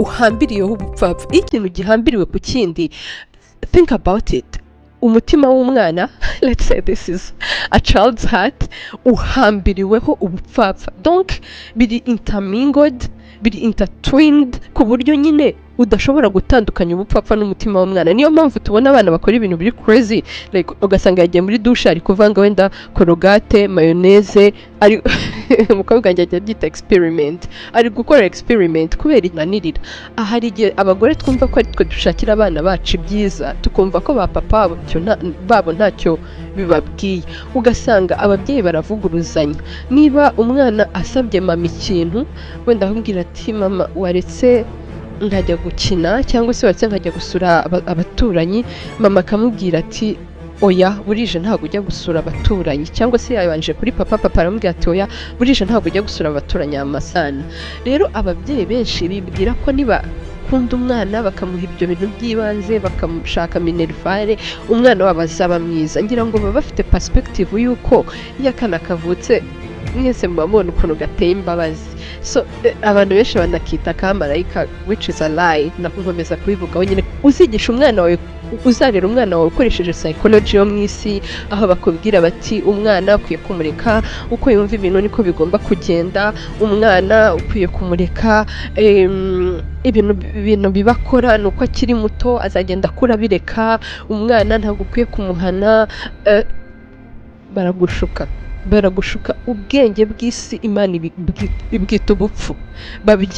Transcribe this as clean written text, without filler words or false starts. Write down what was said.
Uhambiriyeho ubupfapfa. Iyo ikintu gihambiriwe ku kindi, think about it, umutima w'umwana, let's say this is a child's heart, uhambiriweho ubupfapfa. Donc biri intermingled, biri intertwined, ku buryo nyine udashobora gutandukanya ubupfapfa n'umutima w'umwana. Niyo mpamvu tubona abana bakora ibintu biri crazy, like ugasanga yagiye muri dushe, ari kuvanga wenda Colgate, mayonnaise, ari umukobwa wanjye ajya abyita experiment, ari gukora experiment kubera inanirira. Hari igihe abagore twumva ko ari twe dushakira abana bacu ibyiza, tukumva ko ba papa babo ntacyo bibabwiye. Ugasanga ababyeyi baravuguruzanya. Niba umwana asabye mama ikintu, wenda akubwira ati: "Mama, waretse nkajya gukina?" cyangwa se "Waretse nkajya gusura abaturanyi?" Mama akamubwira ati: "Oya, burije, ntabwo ujya gusura abaturanyi." Cyangwa se yabanje kuri papa, papa aramubwira ati: "Oya, burije, ntabwo ujya gusura abaturanyi amasana." Rero ababyeyi benshi bibwira ko niba bakunda umwana, bakamuha ibyo bintu by'ibanze, bakamushaka minerval, umwana wabo azaba mwiza. Ngira ngo baba bafite perspective y'uko iyo akana kavutse, mwese muba mubona ukuntu gateye imbabazi. So abantu benshi banakita kamarayika, which is a lie. Nakomeza kubivugaho nyine. Uzigisha umwana wawe, uzarera umwana wawe ukoresheje psychology yo mu isi, aho bakubwira bati: "Umwana ukwiye kumureka uko yumva ibintu, niko bigomba kugenda. Umwana ukwiye kumureka, ibintu biba akora ni uko akiri muto, azagenda akura abireka. Umwana ntabwo ukwiye kumuhana." Baragushuka, baragushuka. Ubwenge bw'isi Imana ibwita ubupfu.